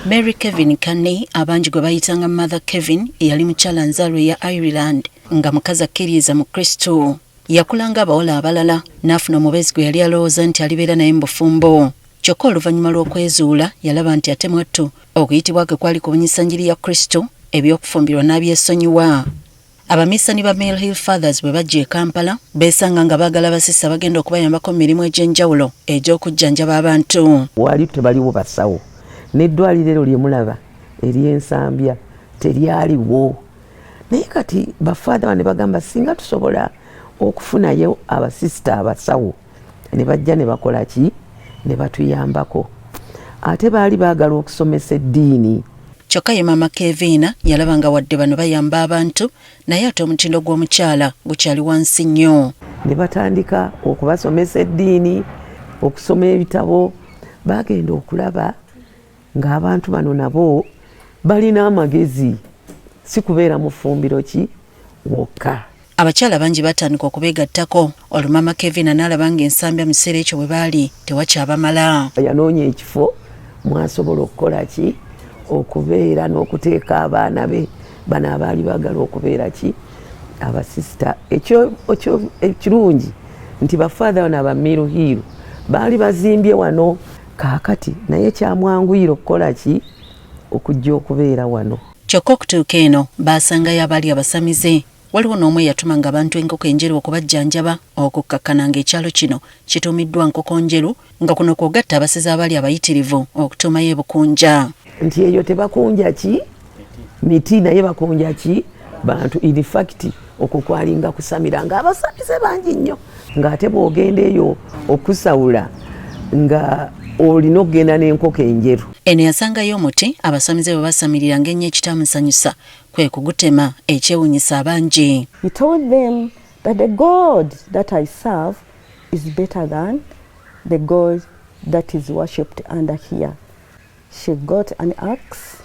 Mary Kevin Carney, abangi gwe bayitanga Mother Kevin, eyali mukyala nzaalwa eya Ireland, nga mukazi akkiririza mu Kristo. Yakula ng'abawala abalala, n'afuna omubeezi gwe yali alowooza nti alibeera naye mu bufumbo. Kyokka oluvannyuma lw'okwezuula, yalaba nti ate mwattu okuyitibwa kwe kwali kubunyisa njiri ya Kristo, eby'okufumbirwa n'abyesonyiwa. Abaminsani ba Mill Hill Fathers bwe bajja e Kampala, beesanga nga baagala basista abagenda okubayambako mu mirimu egy'enjawulo egy'okujjanjaba abantu. Waali tebaliwo basawo, n'eddwaliro eryo lye mulaba ery'Ensambya teryaliwo. Naye kati bafaatha bano ne bagamba singa tusobola okufunayo abasisita abasawo ne bajja ne bakola ki, ne batuyambako. Ate baali baagala okusomesa eddiini. Kyokka ye Maama Keviina yalaba nga wadde bano bayamba abantu, naye ate omutindo gw'omukyala gukyali wansi nnyo. Ne batandika okubasomesa eddiini, okusoma ebitabo. Baagenda okulaba ng'abantu bano nabo balina amagezi, si kubeera mu ffumbiro ki wokka. Abakyala bangi batandika okubeegattako, olwo Maama Kevina n'alaba ng'Ensambya mu kiseera ekyo we baali tewakyabamala. Yanoonya ekifo mw'asobola okukola ki, okubeera n'okuteeka abaana be bano abaali baagala okubeera ki, abasisita. Ekirungi nti bafaatha bano aba Mill Hill baali bazimbye wano kaakati, naye kyamwanguyira okukola ki, okujja okubeera wano. Kyokka okutuuka eno baasangayo abaali abasamize. Waliwo n'omu eyatumanga abantu enkoko enjeru okubajjanjaba, okukkakkana ng'ekyalo kino kituumiddwa Nkokonjeru, nga kuno kw'ogatta abasezi abaali abayitirivu okutuumayo ebukunja. Nti eyo tebakunja ki miti, naye bakunja ki bantu. In fact okwo kwalinga kusamira ng'abasamize bangi nnyo, ng'ate bw'ogenda eyo okusawula nga olina okugenda n'enkoko enjeru. Eno yasangayo omuti abasamize bwe basamirira ng'ennyo ekitamusanyusa kwe kugutema, ekyewuunyisa abangi. He told them that the God that I serve is better than the God that is worshipped under here. She got an axe.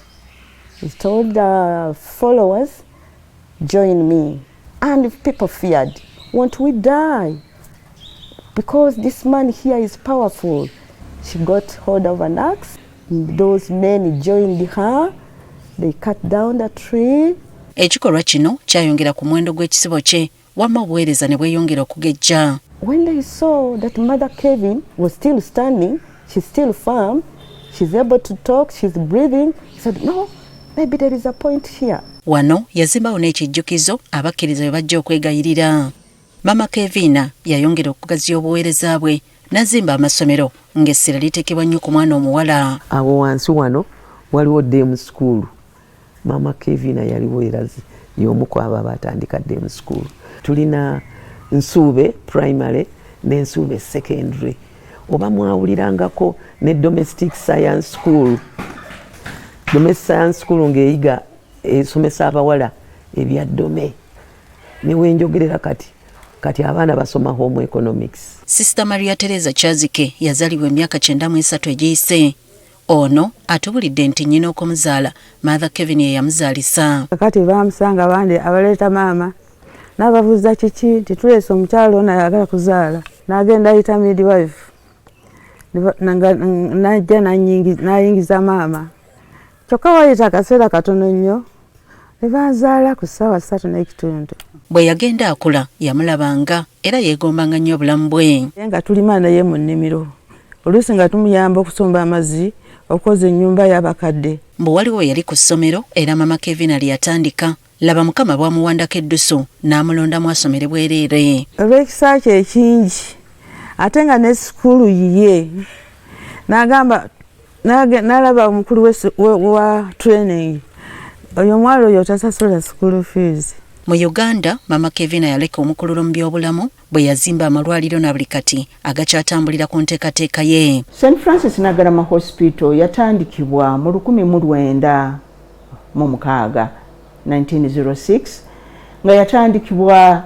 He told the followers, join me. And people feared, won't we die? Because this man here is powerful. She got hold of an axe. Those men joined her. They cut down the tree. Ekikolwa kino kyayongera ku muwendo gw'ekisibo kye, wamma obuweereza ne bweyongera okugejja. When they saw that Mother Kevin was still standing, she's still firm, she's able to talk, she's breathing, he said, no, maybe there is a point here. Wano yazimbawo n'ekijjukizo abakkiriza bwe bajja okwegayirira. Mama Kevina yayongera okugaziya obuweereza bwe n'azimba amasomero ng'essira liteekebwa nnyo ku mwana omuwala. Awo wansi wano waliwo Dame School. Mama Kevina yaliwo era y'omu ku abo abaatandika Dame School. Tulina Nsuube Primary ne Nsuube Secondary. Oba mwawulirangako ne Domestic Science School. Domestic Science School ng'eyiga esomesa abawala ebya dome. Ne wenjogerera kati, kati abaana basoma home economics. Sister Maria Teresa Kyazike yazaalibwa emyaka 93 egiyise. Ono atubulidde nti nnyina okumuzaala Mother Kevin ye yamuzaalisa. Kakati bamusanga abandi abaleeta maama n'ababuuza kiki nti tuleese omukyalo ono ayagala kuzaala, n'agenda ayita midwife n'ajja n'ayingiza maama. Kyokka waayita akaseera katono nnyo ne banzaala ku ssaawa 3:30. Bwe yagenda akula yamulabanga era yeegombanga nnyo obulamu bwe. Nga tulima naye mu nnimiro, oluusi nga tumuyamba okusomba amazzi, okwoza ennyumba y'abakadde. Mbu waliwo we yali ku ssomero era Mama Kevin lye yatandika. Laba Mukama bw'amuwandako eddusu n'amulondamu asomere bwereere. Olw'ekisa kye ekingi ate nga ne sikuulu yiye, n'agamba n'alaba omukulu wa training oyo omwala oyo tasasula school fees. Mu Uganda, Mama Kevina yaleka omukululo mu byobulamu bwe yazimba amalwaliro na buli kati agakyatambulira ku nteekateeka ye. St Francis Nagarama Hospital yatandikibwa mu 1906, 1906, nga yatandikibwa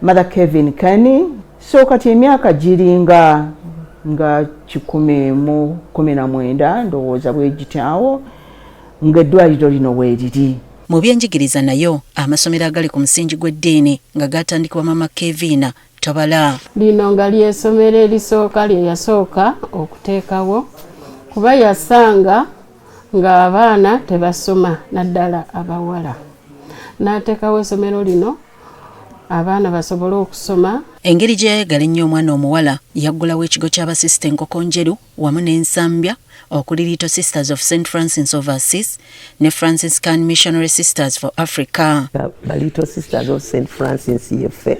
Mother Kevin Kenny. So kati emyaka giringa nga 119 ndowooza bwegityawo ng'eddwaliro lino weeriri. Mu byenjigiriza nayo amasomero agali ku musingi gw'eddiini nga gaatandikibwa Mama Kevina tobala. Lino nga ly'essomero erisooka lye yasooka okuteekawo, kuba yasanga Ng'abaana tebasoma, naddala abawala, n'ateekawo essomero lino abaana basobole okusoma. Engeri gye yayagala ennyo omwana omuwala, yaggulawo ekigo ky'abasisita Enkokonjeru wamu n'Ensambya okuli Little Sisters of St Francis of Assis ne Franciscan Missionary Sisters for Africa. Ba Little Sisters of St Francis yeffe,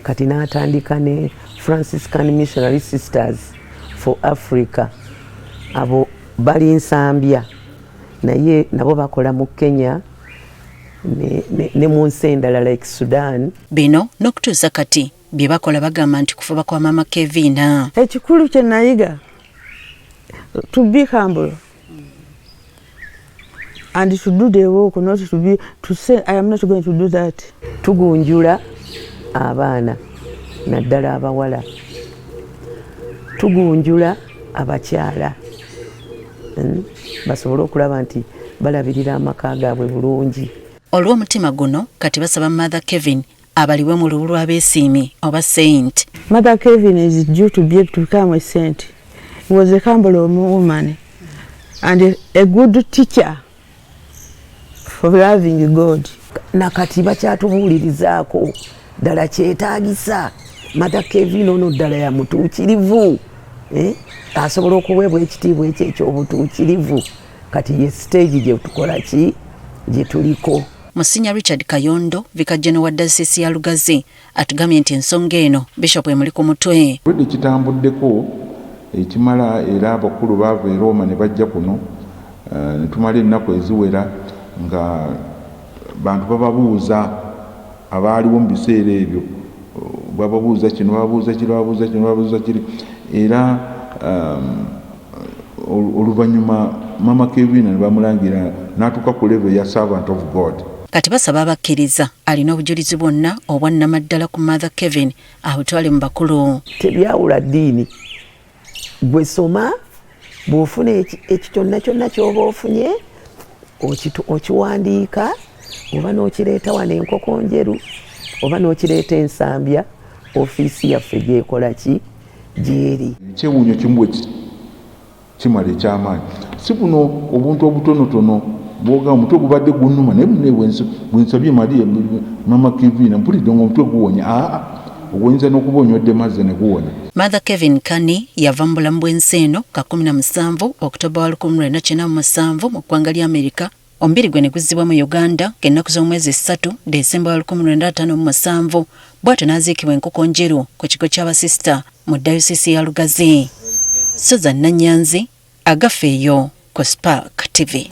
kati n'atandika ne Franciscan Missionary Sisters for Africa. Abo bali Nsambya, naye nabo bakola mu Kenya ne mu nsi endala like Sudan. Bino n'okutuusa kati bye bakola bagamba nti kufuba kwa Maama Kevina. Ekikulu kye nayiga, to be humble and to do the work, not to be to say I am not going to do that. Tugunjula abaana, naddala abawala, tugunjula abakyala, Basobole okulaba nti balabirira amaka gaabwe bulungi. Olw'omutima guno kati basaba Mother Kevin abalibwe mu lubu lw'abeesiimi oba saint. Mother Kevin is due to be able to become a saint. He was a humble woman and a good teacher for loving God. Nakati bakyatubuulirizaako, ddala kyetaagisa Mother Kevin ono ddala ya mutuukirivu, eh? Asobola okuweebwa ekitiibwa ekyo ekyobutuukirivu. Kati ye stage gye tukola ki gye tuliko. Musinya Richard Kayondo, Vicar General wa Dayosisi ya Lugazi, atugambye nti ensonga eno Bishop emuli ku mutwe. Obwedde kitambuddeko ekimala, era abakulu baava e Roma ne bajja kuno, ne tumala ennaku eziwera nga bantu bababuuza abaaliwo mu biseera ebyo, bababuuza kino, bababuuza kiri, bababuuza kino, bababuuza kiri. Era oluvannyuma Mama Kevina ne bamulangira n'atuuka ku level ya Servant of God. Kati basaba abakkiriza alina obujulizi bwonna obwa nnamaddala ku Mother Kevin abutwale mu bakulu. Tebyawula ddiini, gwe soma, bw'ofuna ekyo kyonna kyonna ky'oba ofunye okiwandiika oba n'okireeta wano Enkoko Njeru oba n'okireeta Ensambya, ofiisi yaffe gyekola ki gyeri. Ekyewuunyo kimu bwe kimala ekyamaanyi, si buno obuntu obutonotono bwogamba omutwe gubadde gunnuma, naye mune bwensabye Maria Mama Kevina mpulidde nga omutwe guwonya. Aa, ogwoyinza n'okuba onywedde mazzi ne guwonya. Mother Kevin Kani yava mu bulamu bw'ensi eno ka 17 Okutoba wa 1997 mu ggwanga lya Amerika. Omubiri gwe ne guzzibwa mu Uganda ng'ennaku z'omwezi 3 Desemba wa 1957, bw'atyo n'aziikibwa Enkoko Njeru ku kigo ky'abasisita mu Dayosisi ya Lugazi. Susan Nanyanzi, Agafeeyo ku Spark TV.